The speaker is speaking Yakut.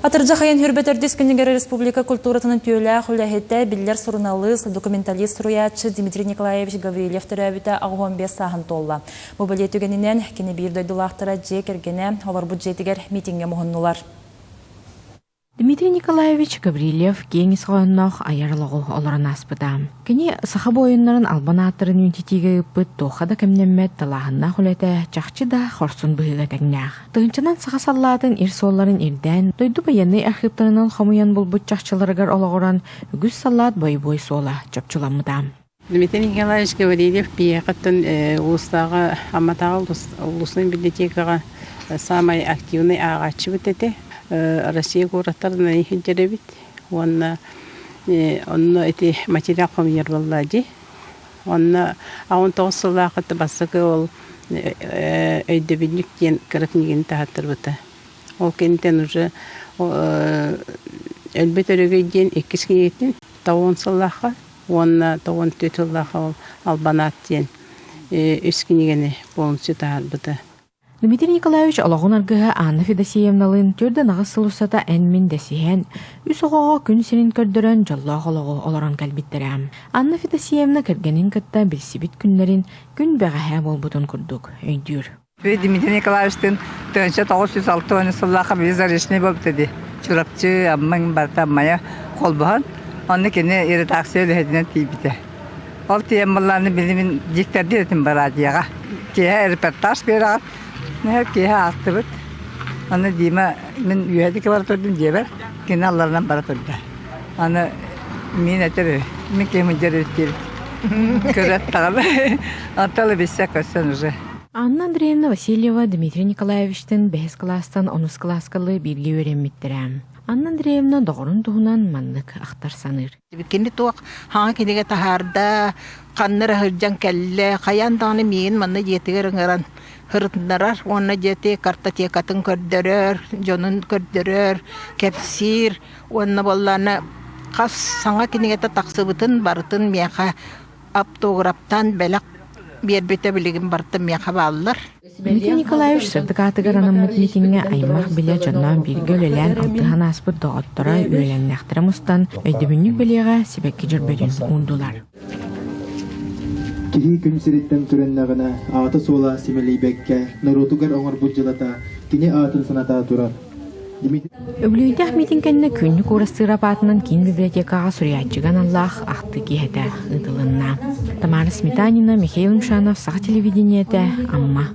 Атырдьах айан хүрбэ төрдүс күнүгэр республика культуратын үтүөлээх үлэһитэ, биллэр суруналыыс, документалист суруйааччы Дмитрий Николаевич Гаврильев төрөөбүтэ 85 сааһын туолла. Бу бэлиэ түгэнинэн кини биир дойдулаахтара дьиэ кэргэнэ олорбут дьиэтигэр митиҥҥэ муһуннулар. Дмитрий Николаевич Гаврильев киэҥ ис хоһоонноох айар олоҕу олорон ааспыта. Кини саха буойуннарын албан ааттарын үйэтитиигэ ыыппыт туохха да кэмнэммэт талааһыннаах үлэтэ чахчы да хорсун быһыыга тэҥнээх. Тыһыынчанан саха саллаатын ир суолларын ирдээн, дойду байыаннай архыыптарынан хомуйан булбут чахчыларыгар олоҕуран, үгүс саллаат бойобуой суола чопчуламмыта. Дмитрий Николаевич Гаврильев биһиэхэттэн улуустааҕы Амматааҕы улуусунай библиотекаҕа саамай активнай ааҕааччыбыт этэ. Россия куораттарынан иһирдьэрэбит уонна онно ити материал хомуйар буолла дии. Онно 19 сыллаахыт бастакы ол өйдөбүнньүк диэн кыра кинигэни таһааттарбыта. Ол кэнниттэн уже Өлбөт өрөгөй диэн иккис кинигэтин тоҕуон сыллаахха уонна тоҕуон түөрт сыллаахха ол Албанаат диэн үс кинигэни полностью таһаарбыта. Дмитрий Николаевич олоҕун аргыһа Анна Федосеевналыын түөрт анаҕас сыл устата эн-мин дэсиһэн, үс оҕоҕо күн сирин көрдөрөн дьоллоох олоҕу олорон кэлбиттэрэ. Анна Федосеевна кэргэнин кытта билсибит күннэрин күн бэҕэһээ буолбутун курдук өйдүүр. Дмитрий Николаевичтыын 1960 сыллаахха били заречный буолбута дии. Чурапчы, Аммаҥ барыта Аммайа холбоһон, онно кини редакция үлэһитинэн тиийбитэ. Ол тиийэн буоллаҕына били мин диктэрдиир этим бараадьыйаҕа. Киэһэ репортаж биэрэҕит, киэһэ аахтыбыт. Аны Дима мин үөһэ диэки бара турдум дьиэбэр, кини алларынан бара турда. Аны мин этэр мин киһи мындьар эбит диэбит. Көрөт даҕаны. Онтон билсэ көрсөн уже. Анна Андреевна Васильева Дмитрий Николаевичтыын бэһис кылаастан онус кылааска бииргэ үөрэммиттэрэ. Анна Андреевна доҕорун туһунан маннык ахтар саныыр. Кини туох хаҥа кинигэ таһаарда, ханна эрэ сылдьан кэллэ, хайаан даҕаны миигин манна дьиэтигэр ыҥыран сырытыннарар уонна дьиэти картотекатын көрдөрөр, дьонун көрдөрөр, кэпсиир уонна буоллаҕына хас саҥа кинигэтэ тахсыбытын барытын миэхэ автографтаан бэлэх биэрбитэ билигин барыта миэхэ бааллар. Дмитрий Николаевич сырдык аатыгар анаммыт митиҥҥэ аймах билэ дьонноон бииргэ үлэлээн алтыһан ааспыт доҕотторо үөлэннэхтэрэ мустан өйдөбүнньүк бэлиэҕэ сибэкки дьөрбөтүн уурдулар. Киһи күн сириттэн күрэннэҕинэ, аата-суола симэлийбэккэ, норуотугар оҥорбут дьылата кини аатын саната турар. Үбүлүөйдээх миитин кэннэ Күннүк Уурастыырап аатынан киин библиотекаҕа суруйааччыга аналлаах ахтыы киэһэтэ ыытылынна. Тамара Сметанина, Михаил Мшанов, Саха телевидениетэ, Амма.